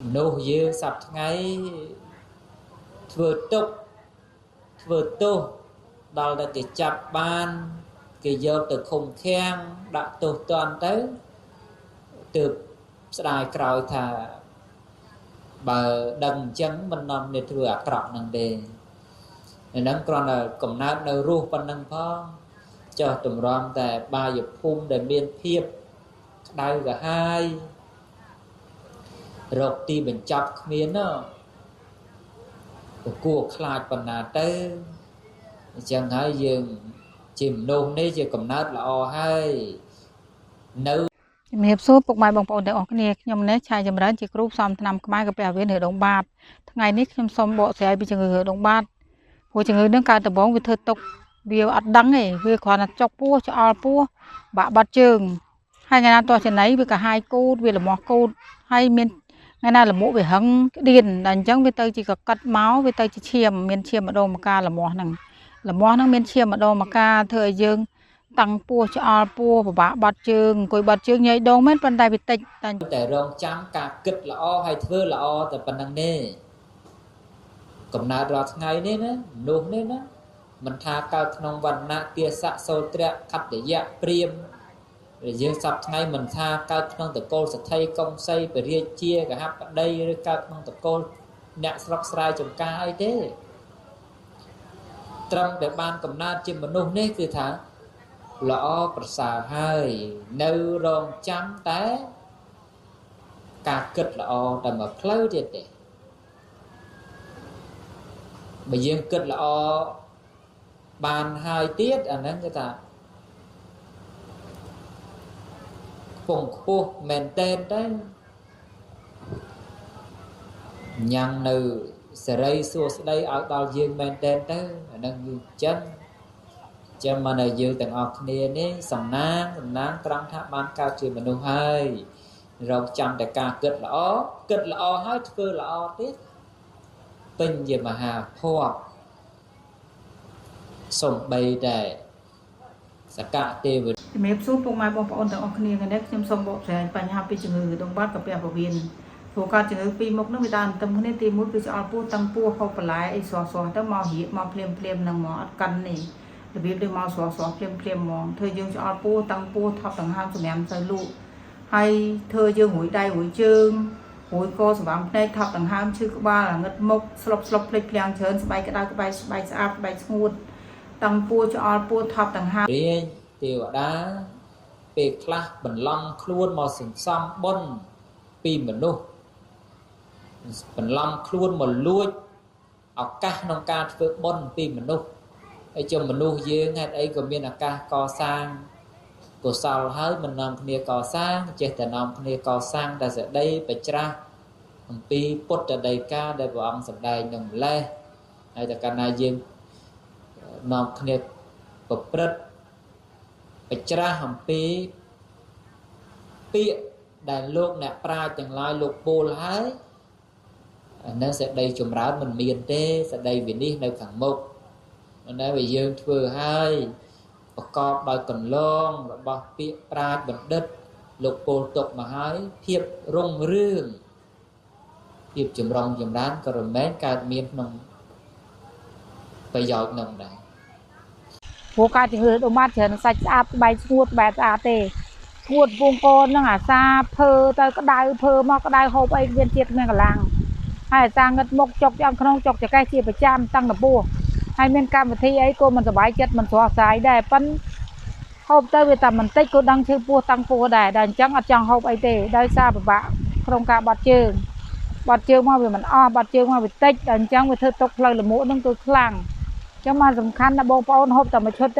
មនុស្សយើងសប្តាហ៍ថ្ងៃធ្វើទុក្ខធ្វើទោសដល់តែគេចាប់បានគេយកទៅឃុំឃាំងដាក់ទោសទណ្ឌទៅទើបស្ដាយក្រោយថាបើដឹងអញ្ចឹងមិននាំគ្នាធ្វើអាក្រក់នឹងទេហ្នឹងគ្រាន់តែកំណើតនៅរស់ប៉ុណ្ណឹងផងចុះទម្រាំតែបាយភូមិដែលមានភាពក្តៅក្រហាយរកទីបញ្ចប់គ្មានណគួរខ្លាចប៉ុណ្ណាទៅអញ្ចឹងហើយយើងជាមនុស្សនេះជាកំណើតល្អហើយនៅ ជំរាបសួរពុកម៉ែបងប្អូនទាំងអស់គ្នាខ្ញុំនេះឆាយចម្រើនជាគ្រូផ្សំថ្នាំខ្មែរកាពះវៀនឬដងបាតថ្ងៃនេះខ្ញុំសូមបកស្រាយពីជំងឺដងបាតព្រោះជំងឺនឹងកើតដំបូងវាធ្វើទុកវាអត់ដឹងទេវាគ្រាន់តែចុកពោះឆ្អល់ពោះបាក់បាត់ជើងហើយថ្ងៃណាទោះចំណៃវាក៏ហាយគូតវាលមាស់គូតហើយមានថ្ងៃណាលមុខវាហឹងក្តៀនដល់អញ្ចឹងវាទៅជាកកិតមកវាទៅជាឈាមមានឈាមម្ដងម្កាលលមាស់ហ្នឹងលមាស់ហ្នឹងមានឈាមម្ដងម្កាលធ្វើឲ្យយើងតាំងពោះឆ្អល់ពោះពិបាកបាត់ជើងអង្គុយបាត់ជើងញ៉ៃដងមែនប៉ុន្តែវាតិចតែ តែរងចាំការគិតល្អហើយធ្វើល្អតែប៉ុណ្្នឹងទេកំណើតរាល់ថ្ងៃនេះណាមនុស្សនេះណាមិនថាកើតក្នុងវណ្ណៈទាសៈសូត្រៈខត្តយៈព្រាមយើងសប្ថ្ងៃមិនថាកើតក្នុងតកូលសទ្ធិកុងសីពរាជាកហបតីឬកើតក្នុងតកូលអ្នកស្រុកស្រែចំការអីទេត្រឹមតែបានកំណើតជាមនុស្សនេះគឺថាល្អប្រសើរហើយនៅរងចាំតែការគិតល្អតែមួយផ្លូវទៀតទេបើយើងគិតល្អបានហើយទៀតអាហ្នឹងគឺថាខ្ពង់ខ្ពស់មែនតែនទៅញ៉ាំងនៅសេរីសួស្តីឲ្យដល់យើងមែនតែនទៅអាហ្នឹងគឺចឹងចាំមកនៅយើងទាំងអស់គ្នានេះសំណាងសំណាងត្រង់ថាបានកើតជាមនុស្សហើយរកចាំតែការគិតល្អគិតល្អហើយធ្វើល្អទៀតពេញជាមហាភពសំបីតែសកទេវ ជំរាបសួរពុកម៉ែបងប្អូនទាំងអស់គ្នាថ្ងៃនេះខ្ញុំសូមបកស្រាយបញ្ហាពីជំងឺដងបាតកាពះពោះវៀនព្រោះកើតជំងឺពីរមុខនោះវាតាមទន្ទឹមគ្នាទី1គឺឆ្អល់ពោះតឹងពោះហូបបន្លែអីស្រស់ស្រស់ទៅមករៀបមកភ្លាមភ្លាមនឹងមកអត់កិននេះរបៀបដូចមកស្រស់ស្រស់ភ្លាមភ្លាមហ្មងធ្វើយើងឆ្អល់ពោះតឹងពោះថប់ដង្ហើមសម្រាមទៅលក់ហើយធ្វើយើងរួយដៃរួយជើងរួយកសម្បាំភ្នែកថប់ដង្ហើមឈឺក្បាលងឹតមុខស្លុបស្លុបភ្លេចភ្លាំងច្រើនស្បែកក្តៅក្បែកស្បែកស្អាតស្បែកស្ងួតតឹងពោះឆ្អល់ពោះថប់ដង្ហើម រាជទេវតាពេលខ្លះបន្លំខ្លួនមកសន្សំបុណ្យពីមនុស្សបន្លំខ្លួនមកលួចឱកាសក្នុងការធ្វើបុណ្យពីមនុស្សហើយចុះមនុស្សយើងហេតុអីក៏មានឱកាសកសាងកុសលហើយមិននាំគ្នាកសាងចេះតែនាំគ្នាកសាងតែសេចក្តីបច្រាស់អំពីពុទ្ធដីកាដែលព្រះអង្គសម្ដែងនឹងម្លេះហើយតែកាលណាយើងនាំគ្នាប្រព្រឹត្តបច្រាស់អំពីពាក្យដែលលោកអ្នកប្រាជ្ញទាំងឡាយលោកពោលហើយអានឹងសេចក្តីចម្រើនមិនមានទេសេចក្តីវិនិច្ឆ័យនៅខាងមុខណាវាយើងធ្វើហើយប្រកបដោយកន្លងរបស់ពាក្យប្រាជ្ញបណ្ឌិតលោកពោលទុកមកហើយភាពរុងរឿងភាពចម្រុងចម្រើនក៏រមែងកើតមានក្នុងប្រយោជន៍នឹងដែរ ព្រោះកើតជំងឺដុំបាតច្រើនសាច់ស្អាតស្បែកស្ងួតបែបស្អាតទេស្ងួតពងកូនហ្នឹងអាសាភើទៅក្តៅភើមកក្តៅហូបអីមានជាតិមានកម្លាំងហើយអាសាងឹតមុខចុកយ៉ាងក្នុងចុកចកេះជាប្រចាំតាំងតពោះហើយមានកម្មវិធីអីក៏មិនសប្បាយចិត្តមិនស្រស់ស្រាយដែរប៉ិនហូបទៅវាតែបន្តិចក៏ដឹងឈឺពោះតាំងពោះដែរដល់អញ្ចឹងអត់ចង់ហូបអីទេដោយសារពិបាកក្នុងការបត់ជើងបត់ជើងមកវាមិនអស់បត់ជើងមកវាតិចដល់អញ្ចឹងវាធ្វើទុកផ្លូវលមួកហ្នឹងគឺខ្លាំងចឹងមកសំខាន់ណាបងប្អូនហូបតែមួយឈុតទេ